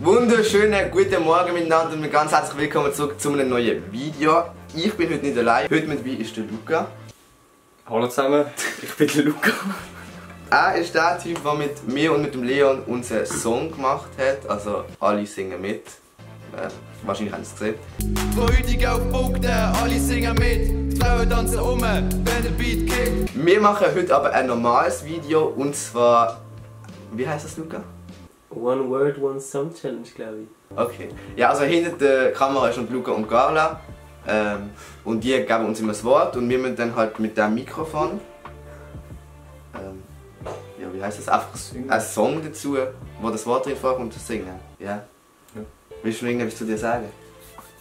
Wunderschönen guten Morgen miteinander und ganz herzlich willkommen zurück zu einem neuen Video. Ich bin heute nicht allein. Heute mit mir ist der Luca. Hallo zusammen, ich bin der Luca. Er ist der Typ, der mit mir und mit dem Leon unseren Song gemacht hat. Also alle singen mit. Wahrscheinlich haben sie es gesehen. Von heute auf Punkte, alle singen mit. Die Frauen tanzen wenn der Beat kickt. Wir machen heute aber ein normales Video und zwar... Wie heißt das, Luca? One Word, One Song Challenge, glaube ich. Okay. Ja, also hinter der Kamera ist noch Luca und Carla. Und die geben uns immer das Wort und wir müssen dann halt mit dem Mikrofon... ja, wie heißt das? Einfach ein Song dazu, wo das Wort drin vorkommt, und singen. Ja. Willst du noch irgendwas zu dir sagen?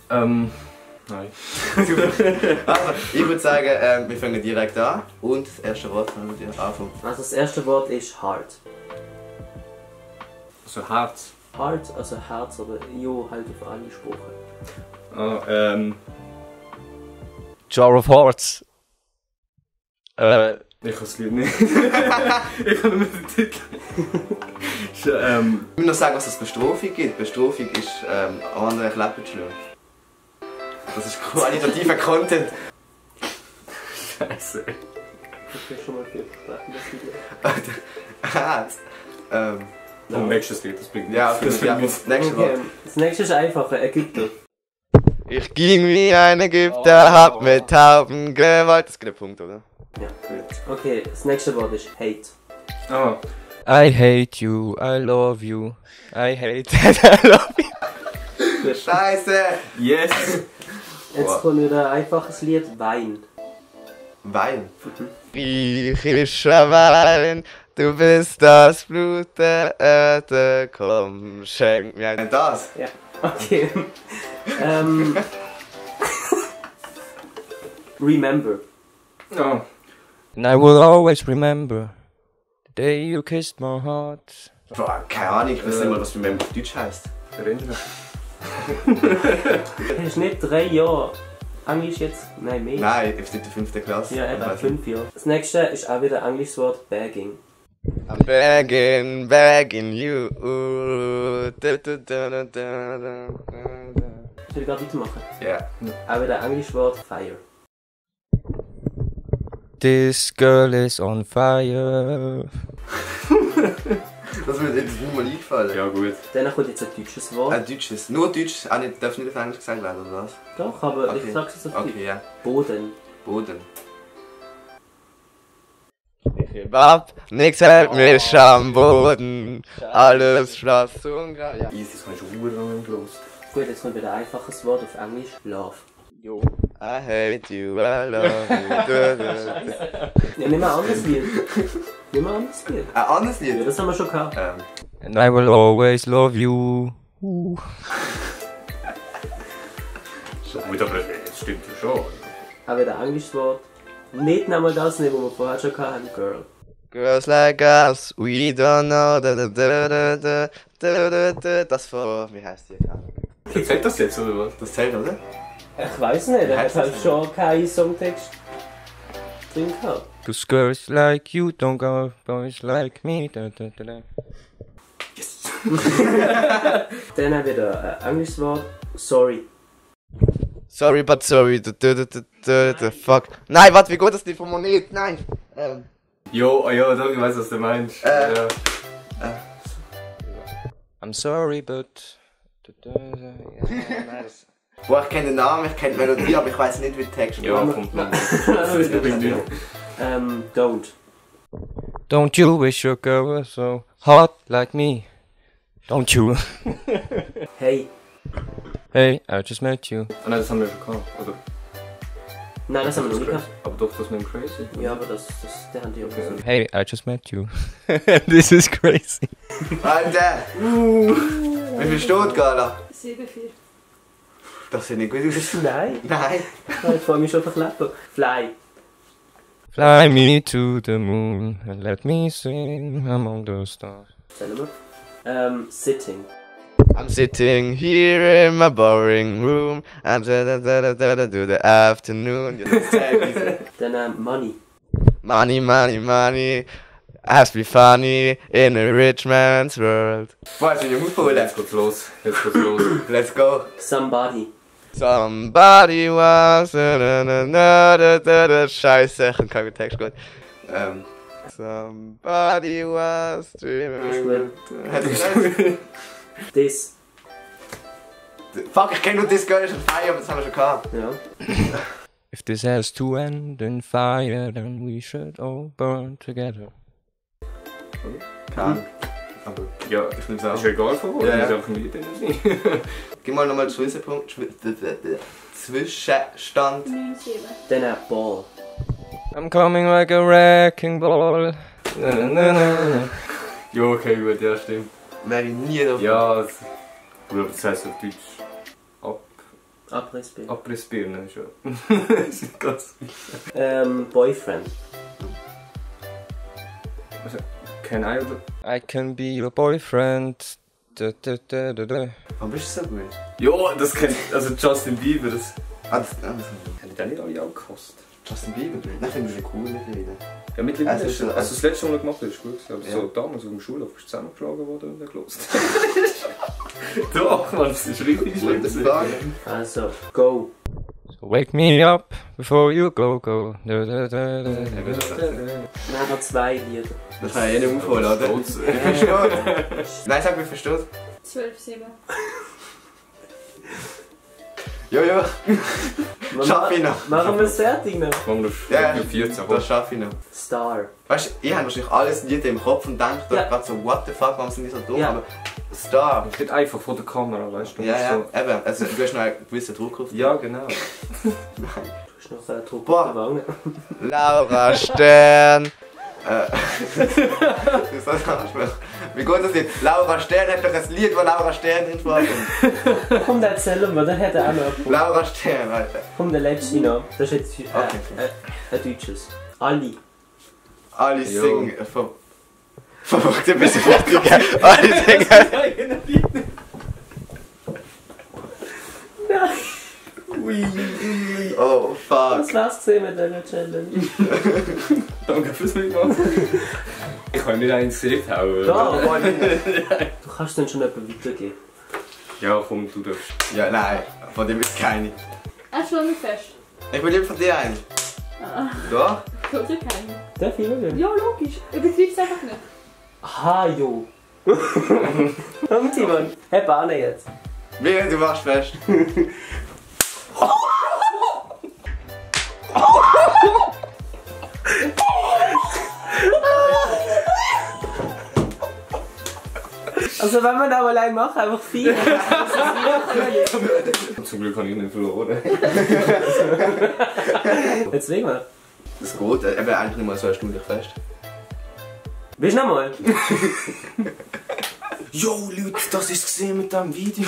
Nein. Also, ich würde sagen, wir fangen direkt an und das erste Wort können wir anfangen. Also das erste Wort ist Heart. Also Herz. Heart, also Herz, aber jo, halt auf angesprochen. Ah, Jar of Hearts. ich kann das Lied nicht. Ich kann nur den Titel. Ich will noch sagen, was es Bestrafung gibt. Bestrafung ist andere Klappe zu schlagen. Das ist qualitativer Content. Scheiße. Ich bin schon mal viel versprochen, das Video. Herz. Und nächstes Lied, das bringt Ja, nichts. das nächste Wort. Okay, das nächste ist einfacher, Ägypter. Ich ging wie ein Ägypter, hab mit Tauben gewollt. Das gibt einen Punkt, oder? Ja, gut. Okay, das nächste Wort ist Hate. Ah, I hate you, I love you. I hate that, I love you. Scheiße! yes! Jetzt kommt wieder ein einfaches Lied, Wein. Wein. Griechischer Wein, du bist das Blut der Erde, komm, schenk mir ein... Das? Ja, okay. Remember. Ah, And I will always remember the day you kissed my heart. Boah, keine Ahnung, ich weiß nicht mal, was für auf Deutsch heisst. erinnere. Hast du nicht 3 Jahre Englisch jetzt? Nein, mehr? Nein, ich bin in der 5. Klasse. Ja, etwa 5 Jahre. Das nächste ist auch wieder ein englisches Wort, Bagging. I'm begging you. Da, da, da, da, da, da. Soll ich gerade weitermachen? Ja. Auch wieder ein englisches Wort, Fire. This girl is on fire. Das wird jetzt nicht mal eingefallen. Ja gut. Dann kommt jetzt ein deutsches Wort. Ein deutsches. Nur Deutsch? Auch nicht, darf nicht auf Englisch gesagt werden, oder was? Doch, aber Okay. ich sag's jetzt auf Deutsch. Okay, ja. Boden. Boden. Ich heb ab, nix hält mich am Boden. Alles Schlaf und Grau. Ja. Easy, das kannst du verdammt los. Gut, jetzt kommt wieder ein einfaches Wort auf Englisch, Love. Yo. I hate you, I love you. Ja, nimm mal ein anderes Lied. Nimm mal ein anderes Lied. Ein anderes Ja, Lied? das haben wir schon gehabt. And I will always love you. Gut, aber das stimmt ja schon. Auch wieder ein englisches Wort. Nicht nochmal das nehmen, was wir vorher schon hatten, Girl. Girls like us, we don't know. Da, da, da, da, da, da, da, da. Das vor, wie heißt die? Erzählt das jetzt oder was? Das zählt, oder? Ich weiß nicht, er hat Heißt halt das schon keinen Songtext drin gehabt. Cause girls like you don't go, boys like me. Da, da, da, da. Yes! Dann haben wir wieder ein englisches Wort, Sorry. Sorry, but sorry. Da, da, da, da, da, da, fuck. Nein, warte, wie geht das Lied von Monet? Nein. Jo, ja, doch, ich weiß, was du meinst. Ja. I'm sorry, but. Da, da, da, ja, nein, das- Boah, ich kenne den Namen, ich kenne die Melodie, aber ich weiß nicht, wie der Text Ja, geht. kommt man. Don't. Don't you wish your girl was so hot like me? Don't you? Hey. Hey, I just met you. Ah nein, das haben wir schon gehabt, oder? Nein, das haben wir noch nicht gehabt. Aber doch, das mit dem Crazy. Ja, aber der haben die auch gesagt. Hey, I just met you. This is crazy. Alter! Wie viel steht, Gala? 7-4. Das sieht nicht gut aus. Nein. Nein. Ich freue mich schon auf den Klepper. Fly. Fly me to the moon and let me sing among the stars. Zählen wir. Sitting. I'm sitting here in my boring room and do the afternoon. Dann Money. Money, money, money. Has be funny in a rich man's world. Weißt du, ich muss holen. Jetzt geht's los. Jetzt geht's los. Let's go. Somebody. Somebody was. Scheiße, ich kann keinen Text gut. Somebody was dreaming. Das. Fuck, ich kenn nur Discourage und Fire, aber das haben wir schon gehabt. Ja. If this has to end in fire, then we should all burn together. Keine Aber Ja, ich nehme es auch. ist ja egal von wo, Ja, das ja. ist einfach ein Lied. Gib mal nochmal den Zwischenpunkt. Zwischenstand. 9-7. Dann ein Ball. I'm coming like a wrecking ball. Na, na, na, na. Ja, okay, gut, ja, stimmt. Wäre ich nie drauf. Ja, aber das heisst auf Deutsch Abrissbild. Abrissbirne schon. Das ist nicht ganz... Boyfriend. Can I can be your boyfriend. Da, da, da, da, da. Warum bist du so gut? Ja, das kennt... Also Justin Bieber, das... Das Haben die den nicht alle auch gekostet? Justin Bieber? Nein, finde ich cool mittlerweile. Ja, mittlerweile Also, ist also das letzte Mal gemacht hast, ist gut. Aber Ja. so damals auf dem Schulhof bist du zusammengeschlagen worden und dann gelost. Doch, Mann, das ist richtig schlimm. Das Frage. Also, go. So wake me up before you go. Da, da, da, da, da, da. Nachher 2 Lieder. Das kann ich eh nicht aufholen, oder? Ich verstehe. Nein, sag mir, versteht. 12-7. Ja. Schaff ich noch. Machen wir es fertig noch. Komm, du Ja, 14. das schaffe ich noch. Star. Weißt du, ihr habt wahrscheinlich alles Lieder im Kopf und denkt Ja. gerade so, what the fuck, warum sind die so dumm? Ja. Aber Star. Das geht einfach vor der Kamera, weißt du? Ja, ja, So. eben. Also, du hast noch einen gewissen Druck auf dich. Ja, genau. Du hast noch einen Druck Boah. auf der Wange. Laura Stern. Das ist das Anspruch. Wie geht das jetzt? Laura Stern hat doch ein Lied, wo Laura Stern drin vorkommt. Komm, dann erzählen wir, dann hat er auch noch einen Punkt. Laura Stern, Alter. Komm, der letzte noch. Das ist jetzt Okay. ein deutsches. Ali. Alle Jo. singen verrückt ein bisschen fertig. Alle singen. Oh, fuck. Das war's gesehen mit dieser Challenge. Danke fürs Mitmachen. Ich kann nicht eins gesehen haben. Da, du kannst dann schon jemanden weitergeben. Ja, komm, du darfst. Ja, nein, von dem ist keine. Hast du noch nicht fest? Ich will lieber von dir einen. Ja? Ich will dir keinen. Darf ich schauen? Ja, logisch. Übertreib's einfach nicht. Aha, jo. Komm, Timon. Hey, Bahne jetzt. Wie, du machst fest. Also, wenn wir das allein machen, einfach 4. Zum Glück habe ich nicht verloren. Jetzt will wir. Das geht, eben eigentlich nicht mal so eine Stunde fest. Willst du noch mal? Jo, Leute, das ist gesehen mit diesem Video.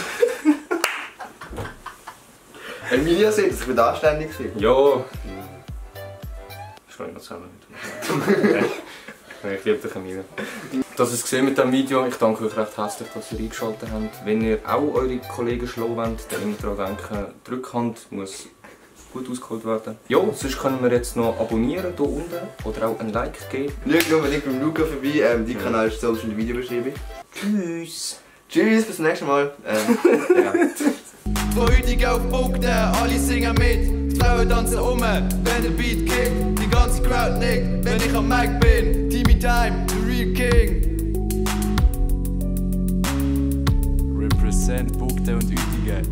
Emilia sieht, das wird anständig gewesen. Ja. Ich kann nicht zusammen mit. Ich liebe dich, Emilia. Das ist gesehen mit diesem Video. Ich danke euch recht herzlich, dass ihr eingeschaltet habt. Wenn ihr auch eure Kollegen schlagen wollt, dann immer daran denken, die Rückhand muss gut ausgeholt werden. Ja, sonst können wir jetzt noch abonnieren hier unten oder auch ein Like geben. Schaut unbedingt beim Luca vorbei, die Kanal ist so in der Videobeschreibung. Tschüss! Tschüss, bis zum nächsten Mal. Ja. Von heutig auf Punkte, alle singen mit. Die Frauen tanzen wenn der Beat kickt. Die ganze Crowd nickt, wenn ich am Mic bin. Timmy Time, the real king. Represent Punkte und Uetige.